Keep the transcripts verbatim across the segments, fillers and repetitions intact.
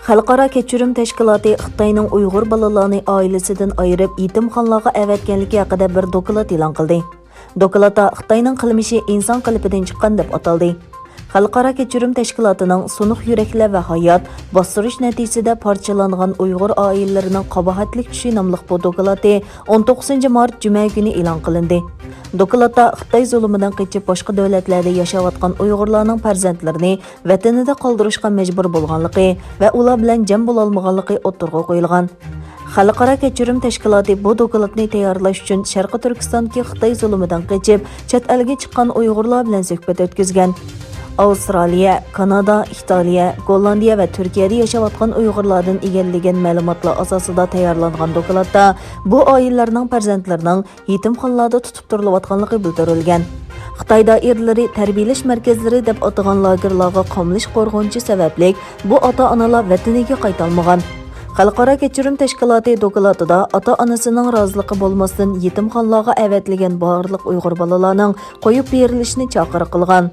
خەلقئارا كەچۈرۈم تەشكىلاتى خىتاينىڭ ئۇيغۇر بالىلارنى ئائىلىسىدىن ئايرىپ، يېتىمخانىلارغا ئەۋەتكەنلىكى ھەققىدە بىر دوكلات ئېلان قىلدى. دوكلاتتا خىتاينىڭ قىلمىشى ئىنسان قېلىپىدىن چىققان دەپ ئاتالدى. خەلقئارا كەچۈرۈم تەشكىلاتىنىڭ سۇنۇق يۈرەكلەر ۋە ھايات، باستۇرۇش نەتىجىسىدە پارچىلانغان ئۇيغۇر ئائىلىلىرىنىڭ قاباھەتلىك چۈشى ناملىق بۇ دوكلاتى ئون توققۇزىنچى مارت جۈمە كۈنى ئېلان قىلىندى. دوكلاتتا خىتاي زۇلۇمىدىن قېچىپ باشقا دۆلەتلەردە ياشاۋاتقان ئۇيغۇرلارنىڭ پەرزەنتلىرىنى ۋەتىنىدە قالدۇرۇشقا مەجبۇر بولغانلىقى ۋە ئۇلار بىلەن جەم بولالمىغانلىقى ئوتتۇرىغا قويۇلغان. خەلقئارا كەچۈرۈم تەشكىلاتى بۇ دوكلاتنى تەييارلاش ئۈچۈن شەرقىي تۈركىستاندىكى خىتاي زۇلۇمىدىن قېچىپ، چەت ئەلگە چىققان ئۇيغۇرلار بىلەن سۆھبەت ئۆتكۈزگەن. ئاۋسترالىيە، كانادا، ئىتالىيە، گوللاندىيە ۋە تۈركىيەدە ياشاۋاتقان ئۇيغۇرلاردىن ئىگىلىگەن مەلۇماتلار ئاساسىدا تەييارلانغان دوكلاتتا بۇ ئائىلىلەرنىڭ پەرزەنتلىرىنىڭ يېتىمخانىلاردا تۇتۇپ تۇرۇلۇۋاتقانلىقى بىلدۈرۈلگەن. خىتاي دائىرىلىرى تەربىيەلەش مەركەزلىرى دەپ ئاتىغان لاگېرلارغا قامىلىش قورغىنىشى سەۋەبلىك، بۇ ئاتا-ئانىلار ۋەتىنىگە قايتالمىغان. خەلقئارا كەچۈرۈم تەشكىلاتى دوكلاتىدا ئاتا-ئانىسىنىڭ رازىلىقى بولماستىن يېتىمخانىلارغا ئەۋەتىلگەن بارلىق ئۇيغۇر بالىلارنىڭ قويۇپ بېرىلىشىنى چاقىرىق قىلغان.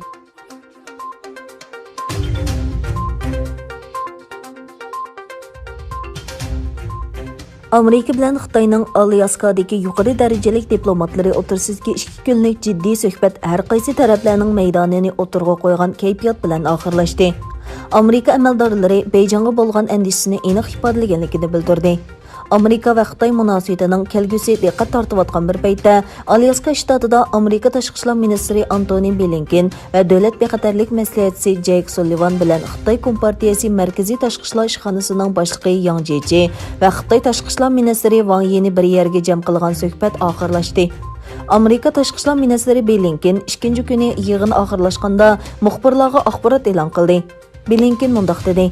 ئامېرىكا بىلەن خىتاينىڭ ئالياسكادىكى يۇقىرى دەرىجىلىك دىپلوماتلىرى ئوتتۇرىسىدىكى ئىككى كۈنلۈك جىددىي سۆھبەت ھەر قايسى تەرەپلەرنىڭ مەيدانىنى ئوتتۇرىغا قويغان كەيپىيات بىلەن ئاخىرلاشتى. ئامېرىكا ئەمەلدارلىرى بېيجىڭغا بولغان ئەندىشىسىنى ئېنىق ئىپادىلىگەنلىكىنى بىلدۈردى. ئامېرىكا ۋە خىتاي مۇناسىۋىتىنىڭ كەلگۈسى دىققەت تارتىۋاتقان بىر پەيتتە، ئالياسكا شتاتىدا ئامېرىكا تاشقى ئىشلار مىنىستىرى ئانتونى بلىنكېن ۋە دۆلەت بىخەتەرلىك مەسلىھەتچىسى جەيك سۇللىۋان بىلەن خىتاي كومپارتىيەسى مەركىزىي تاشقى ئىشلار ئىشخانىسىنىڭ باشلىقى ياڭ جيېچى ۋە خىتاي تاشقى ئىشلار مىنىستىرى ۋاڭ يىنى بىر يەرگە جەم قىلغان سۆھبەت ئاخىرلاشتى. ئامېرىكا تاشقى ئىشلار مىنىستىرى بلىنكېن ئىككىنچى كۈنى يىغىن ئاخىرلاشقاندا مۇخبىرلارغا ئاخبارات ئېلان قىلدى. بلىنكېن مۇنداق دېدى،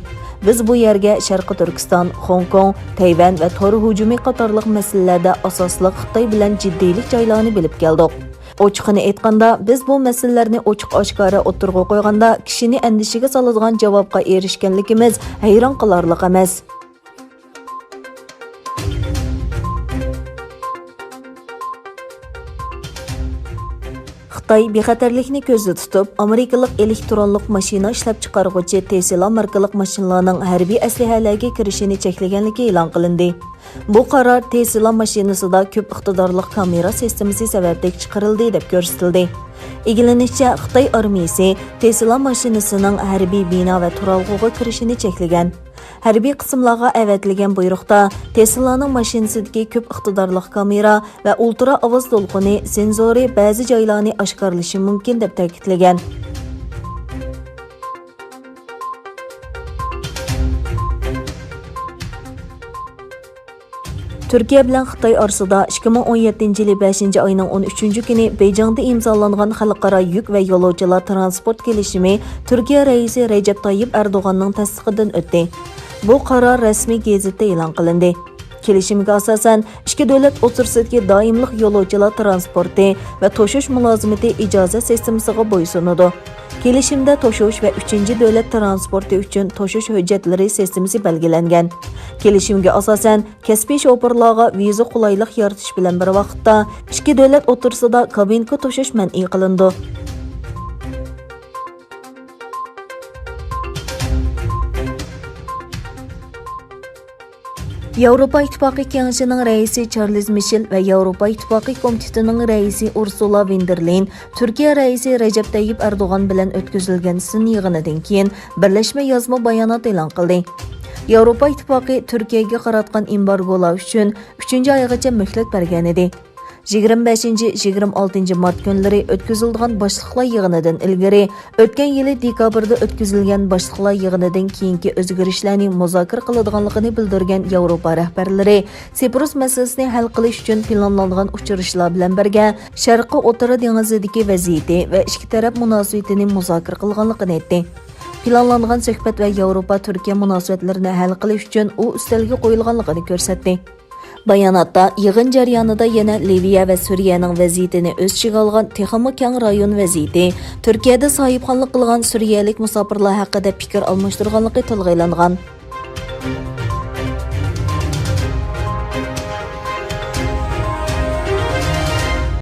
بىز بۇ يەرگە شەرقىي تۈركىستان، خوڭكوڭ، تەيۋەن ۋە تور ھۇجۇمى قاتارلىق مەسىلىلەردە ئاساسلىق خىتاي بىلەن جىددىيلىك جايلارنى بىلىپ كەلدۇق. ئوچۇقىنى ئېيتقاندا، بىز بۇ مەسىلىلەرنى ئوچۇق-ئاشكارا ئوتتۇرىغا قويغاندا، كىشىنى ئەندىشىگە سالىدىغان جاۋابقا ئېرىشكەنلىكىمىز ھەيران قالارلىق ئەمەس. خىتاي بىخەتەرلىكنى كۆزدە تۇتۇپ، ئامېرىكىلىق ئېلېكترونلۇق ماشىنا ئىشلەپچىقارغۇچى تېسلا ماركىلىق ماشىنىلارنىڭ ھەربىي ئەسلىھەلەرگە كىرىشىنى چەكلىگەنلىكى ئېلان قىلىندى. بۇ قارار تېسلا ماشىنىسىدا كۆپ ئىقتىدارلىق كامېرا سىستېمىسى سەۋەبلىك چىقىرىلدى، دەپ كۆرسىتىلدى. ئىگىلىنىشىچە، خىتاي ئارمىيىسى تېسلا ماشىنىسىنىڭ ھەربىي بىنا ۋە تۇرالغۇغا كىرىشىنى چەكلىگەن. ھەربىي قىسىملارغا ئەۋەتىلگەن بۇيرۇقتا، تېسلانىڭ ماشىنىسىدىكى كۆپ ئىقتىدارلىق كامېرا ۋە ئۇلترا ئاۋاز دولقۇنى سېنزورى بەزى جايلارنى ئاشكارىلىشى مۇمكىن، دەپ تەكىتلىگەن. تۈركىيە بىلەن خىتاي ئارىسىدا ئىككى مىڭ ئون يەتتىنچى يىلى بەشىنچى ئاينىڭ ئون ئۈچىنچى كۈنى بېيجىڭدا ئىمزالانغان خەلقئارا يۈك ۋە يولۇچىلار تىرانسپورت كېلىشىمى تۈركىيە رەئىسى رەجەپ تايىپ ئەردوغاننىڭ تەستىقىدىن ئۆتتى. بۇ قارار رەسمىي گېزىتتە ئېلان قىلىندى. كېلىشىمگە ئاساسەن، ئىككى دۆلەت ئوتتۇرىسىدىكى دائىملىق يولۇچىلار تىرانسپورتى ۋە توشۇش مۇلازىمىتى ئىجازەت سىستېمىسىغا بويسۇنىدۇ. كېلىشىمدە توشۇش ۋە ئۈچىنچى دۆلەت تىرانسپورتى ئۈچۈن توشۇش ھۆججەتلىرى سىستېمىسى بەلگىلەنگەن. كېلىشىمگە ئاساسەن، كەسپىي شوپۇرلارغا ۋىزا قولايلىق يارىتىش بىلەن بىر ۋاقىتتا، ئىككى دۆلەت ئوتتۇرىسىدا كابىنكا توشۇش مەنئى قىلىنىدۇ. ياۋروپا ئىتتىپاقى كېڭىشىنىڭ رەئىسى چارلىز مىشېل ۋە ياۋروپا ئىتتىپاقى كومىتېتىنىڭ رەئىسى ئۇرسۇلا ۋىندېرلېين تۈركىيە رەئىسى رەجەپ تەييىپ ئەردوغان بىلەن ئۆتكۈزۈلگەن سىن يىغىنىدىن كېيىن بىرلەشمە يازما بايانات ئېلان قىلدى. ياۋروپا ئىتتىپاقى تۈركىيەگە قاراتقان ئېمبارگولار ئۈچۈن ئۈچىنچى ئايغىچە مۆھلەت بەرگەنىدى. يىگىرمە بەشىنچى، يىگىرمە ئالتىنچى مارت كۈنلىرى ئۆتكۈزۈلىدىغان باشلىقلار يىغىنىدىن ئىلگىرى، ئۆتكەن يىلى دېكابىردا ئۆتكۈزۈلگەن باشلىقلار يىغىنىدىن كېيىنكى ئۆزگىرىشلەرنى مۇزاكىرە قىلىدىغانلىقىنى بىلدۈرگەن ياۋروپا رەھبەرلىرى سىپرۇس مەسىلىسىنى ھەل قىلىش ئۈچۈن پىلانلانغان ئۇچرىشىشلار بىلەن بىرگە، شەرقىي ئوتتۇرا دېڭىزىدىكى ۋەزىيىتى ۋە ئىككى تەرەپ مۇناسىۋىتىنى مۇزاكىرە قىلغانلىقىنى ئېيتتى. پىلانلانغان سۆھبەت ۋە ياۋروپا تۈركىيە مۇناسىۋەتلىرىنى ھەل قىلىش ئۈچۈن ئۇ ئۈستەلگە قويۇلغانلىقىنى كۆرسەتتى. باياناتتا يىغىن جەريانىدا يەنە لىۋىيە ۋە سۈرىيەنىڭ ۋەزىيىتىنى ئۆز ئىچىگە ئالغان تېخىمۇ كەڭ رايون ۋەزىيىتى، تۈركىيەدە ساھىبخانلىق قىلغان سۈرىيەلىك مۇساپىرلار ھەققىدە پىكىر ئالماشتۇرغانلىقى تىلغا ئېلىنغان.